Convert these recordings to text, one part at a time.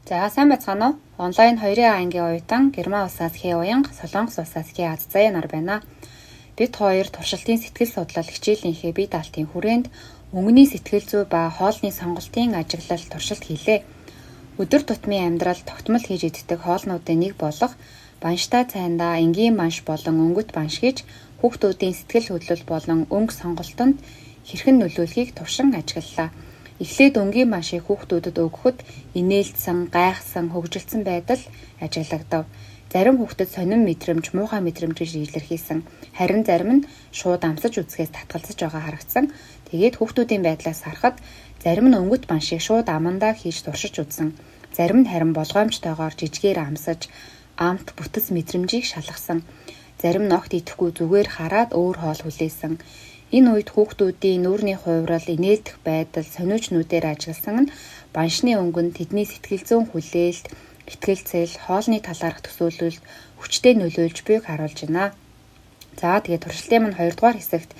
За сайн байцгаана уу? Онлайн 2-ын ангийн оюутан Герман улсаас Хэ Уянга, Солонгос улсаас Хэ Аззая нар байна. Бид хоёр туршилтын сэтгэл судлал хичээлийнхээ бие даалтын хүрээнд өнгөний сэтгэл зүй ба хоолны сонголтын ажиглал туршилт хийлээ. Өдөр тутмын амьдрал тогтмол хийж иддэг хоолнуудын нэг болох банштай цайндаа энгийн банш болон өнгөт банш гэж хүүхдүүдийн сэтгэл хөдлөл болон өнгө сонголтонд хэрхэн нөлөөлөхийг туршин ажиглалаа. Эхлээд өнгийн баншийг хүүхдүүдэд өгөхөд инээлдсэн, гайхсан, хөгжилсөн байдал ажиглагдав. Зарим хүүхдэд сонин мэдрэмж, муухай мэдрэмж гэж илэрхийлсэн. Харин зарим нь шууд амсаж үзэхээс татгалзаж байгаа харагдсан. Тэгээд хүүхдүүдийн байдлаас харахад зарим нь өнгөт баншийг шууд амандаа хийж туршиж үзсэн. Зарим нь харин болгоомжтойгоор жижигээр амсаж, амт бүтэц мэдрэмжийг шалгасан. Зарим нь огт идэхгүй зүгээр хараад өөр хоол хүлээсэн. Энэ үед хүүхдүүдийн нүүрний хувирал, инээлдэх байдал, сониуч нүдээр ажигласан нь баншны өнгө нь тэдний сэтгэл зүйн хүлээлт, итгэлцэл, хоолны талаарх төсөөлөлд хүчтэй нөлөөлж буйг харуулж байна. За тэгээд туршилтын маань 2 дугаар хэсэгт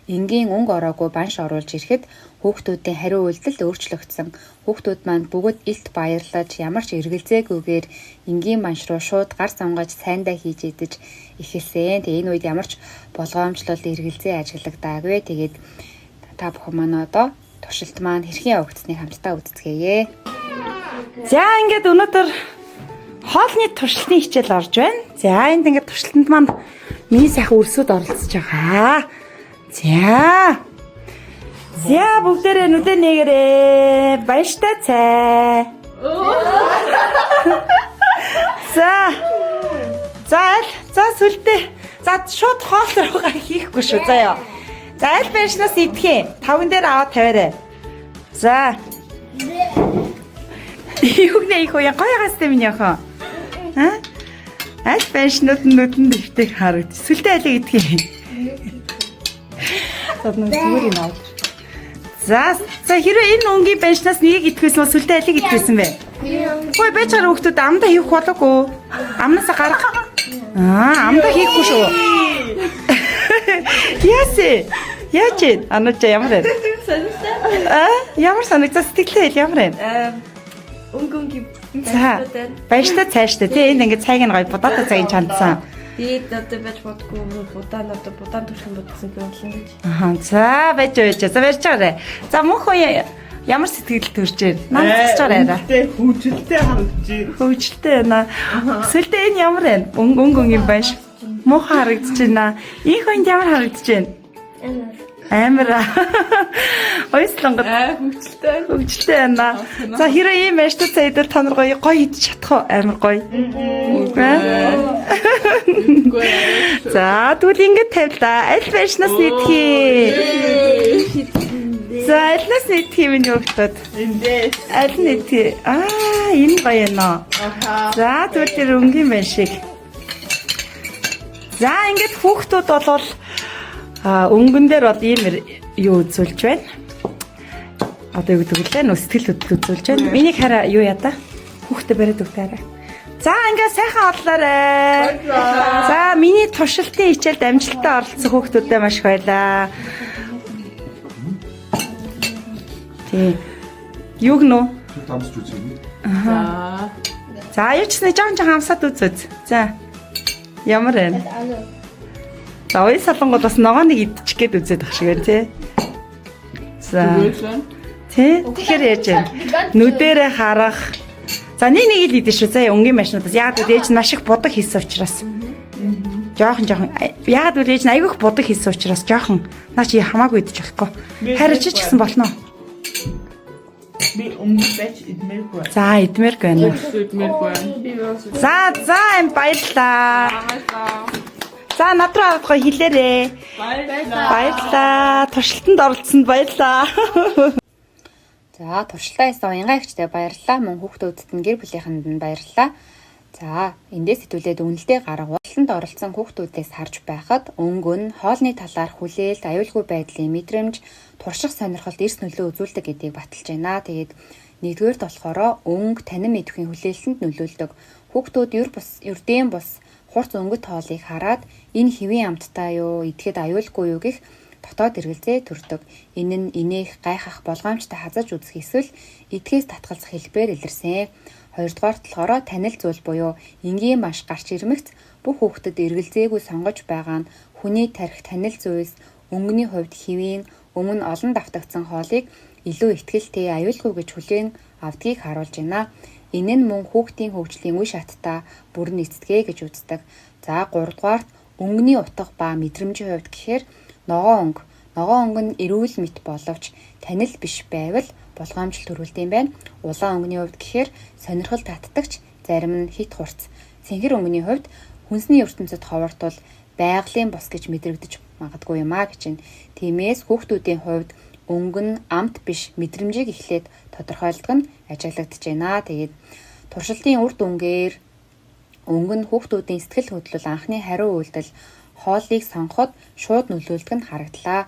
энгийн өнгө ороогүй банш оруулж ирэхэд хүүхдүүдийн хариу үйлдэл өөрчлөгдсөн. Хүүхдүүд маань бүгд илт баярлаж, ямар ч эргэлзээгүйгээр энгийн банш руу шууд гар сонгож сайндаа хийж идэж эхэлсэн. Тэгээ энэ үед ямар ч болгоомжлол, эргэлзээ ажиглагдаагүй. Тэгээд та бүхэн маань одоо туршилт маань хэрхэн явагдсныг хамтдаа үзцгээе. За ингээд өнөөдөр хоолны туршилтын хичээл орж байна. За энд ингээд туршилтанд маань миний сайхан өрсөд оролцож байгаа. За. За бүгдээрээ нүдэ нээгээрээ. Баяртай цай. За. За аль за сүлдээ. За шууд хоол руугаа хийхгүй шүү заяа. За аль байшнаас идэх юм? Таван дээр аваад тавиарай. За. Юу гэнэ их уян гоё гастай минь яхан. Аа? Аль байшнууд нь нүдэнд дэвтэх харагд. Сүлдээ алийг идэх юм? За зүгээр юм аа. За за хэрвээ энэ өнгийн байшнаас нэгийг идэхээс бол сүлдээ алийг идэхсэн бэ? Хөөе байж байгаа хүүхдүүд амдаа хийх болоогүй. Амнаасаа гарах. Аа амдаа хийхгүй шүү. Яасэ? Яаж вэ? Анууч ямар вэ? Сонирхолтой. Аа ямар санагцаа сэтгэлээ хэл ямар вэ? Өнгө өнгийн За баяртай цааштай тий энд ингээд цайг нь гоё будаатай цайг чандсан. Тэгээд одоо байж бодгүй будаан одоо будаан төрөх юм бодсон юм болно гэж. Аа за байж байж за барьж байгаарай. За мөнх уу ямар сэтгэл төрж байна? Нам засч байгаарай арай. Тэ хөвжөлтэй харагдаж. Хөвжөлтэй байна. Сүлдээ энэ ямар байна? Өнгө өнгө өнгийн байш. Муухай харагдаж байна. Инх хүнд ямар харагдаж байна? Амар. Ойслонгод Аа хөвгөлтэй. хөвжөлтэй байна. За хэрвээ ийм байштай цай идэл та нар гоё гоё идэж чадах уу? Амар гоё. За тэгвэл ингэж тавилаа. Аль байшнаас идэх юм? За альнаас идэх юм энэ хүүхдүүд? Эндээс. Аль нь идэх? Аа энэ гоё нөө. За тэгвэл тэр өнгийн байна шиг. За ингээд хүүхдүүд болвол өнгөн дээр бол ийм юу үзүүлж байна. Одоо юу гэдэг лээ нөө сэтгэл хөдлөл үзүүлж байна. Миний хараа юу яа та? Хүүхдээ бариад өгдөрэй. За ингээд сайхан одлоорой. За миний туршилтын хичээлд амжилттай оролцсон хүүхдүүдэд маш их баярлаа. Тийм. Юу гэнэ үү? Тамсч үзье. За. За юу ч гэсэн жоон жоон хамсаад үз үз. За. Ямар байна? За уян солонгод бас ногооныг идчих гээд үзээд ах шиг байна тий. За. Тий. Тэгэхээр яаж вэ? Нүдэрээ харах. За нэг нэг л идэж шүү. За өнгийн машинуудаас яагаад гэвэл ээж нь маш их будаг хийсэн учраас. Жохон жохон. Яагаад гэвэл ээж нь айгүй их будаг хийсэн учраас жохон. Наа чи хамаагүй идэж болохгүй. Харин чи ч гэсэн болно. Би өнгө байж идмээргүй. За идмээргүй байна. Идмээргүй. За за эм баярлаа. За над руу аваад гоё хэлээрээ. Баярлалаа. Баярлаа. Туршилтанд оролцсонд баярлаа. За туршилтаа хийсэн уянгаа эгчтэй баярлалаа. Мөн хүүхдүүдэд нь гэр бүлийнхэнд нь баярлалаа. За эндээс сэтгүүлээд үнэлдээ гаргавал туршилтанд оролцсон хүүхдүүдээс харж байхад өнгө нь хоолны талаар хүлээлт, аюулгүй байдлын мэдрэмж, турших сонирхолд эрс нөлөө үзүүлдэг гэдгийг баталж байна. Тэгээд нэгдүгээрт болохоор өнгө танин мэдэхийн хүлээлтэнд нөлөөлдөг. Хүүхдүүд ер бус ердийн бус хурц өнгөт хоолыг хараад энэ хэвийн амттай юу, идэхэд аюулгүй юу гэх дотоод эргэлзээ төрдөг. Энэ нь инээх, гайхах, болгоомжтой хазаж үзэх эсвэл идэхээс татгалзах хэлбээр илэрсэн. Хоёрдугаарт болохоор танил зүйл буюу энгийн маш гарч ирмэгц бүх хүүхдэд эргэлзээгүй сонгож байгаа нь хүний тархи танил зүйлс өнгөний хувьд хэвийн өмнө олон давтагдсан хоолыг илүү итгэлтэй, аюулгүй гэж хүлээн авдгийг харуулж байна. Энэ нь мөн хүүхдийн хөгжлийн үе шаттай бүрэн нийцдэг гэж үздэг. За, гуравдугаарт өнгөний утга ба мэдрэмжийн хувьд гэхээр ногоон өнгө. Ногоон өнгө нь эрүүл мэт боловч танил биш байвал болгоомжлол төрүүлдэг юм байна. Улаан өнгөний хувьд гэхээр сонирхол татдагч, зарим нь хэт хурц. Цэнхэр өнгөний хувьд хүнсний ертөнцөд ховортол байгалийн бус гэж мэдрэгдэж магадгүй юм а гэж байна. Тиймээс хүүхдүүдийн хувьд өнгө нь амт биш, мэдрэмжийг эхлээд тодорхойлдог нь ажиглагдаж байна. Тэгээд туршилтын үр дүнгээр өнгө нь хүүхдүүдийн сэтгэл хөдлөл, анхны хариу үйлдэл, хоолыг сонгоход шууд нөлөөлдөг нь харагдлаа.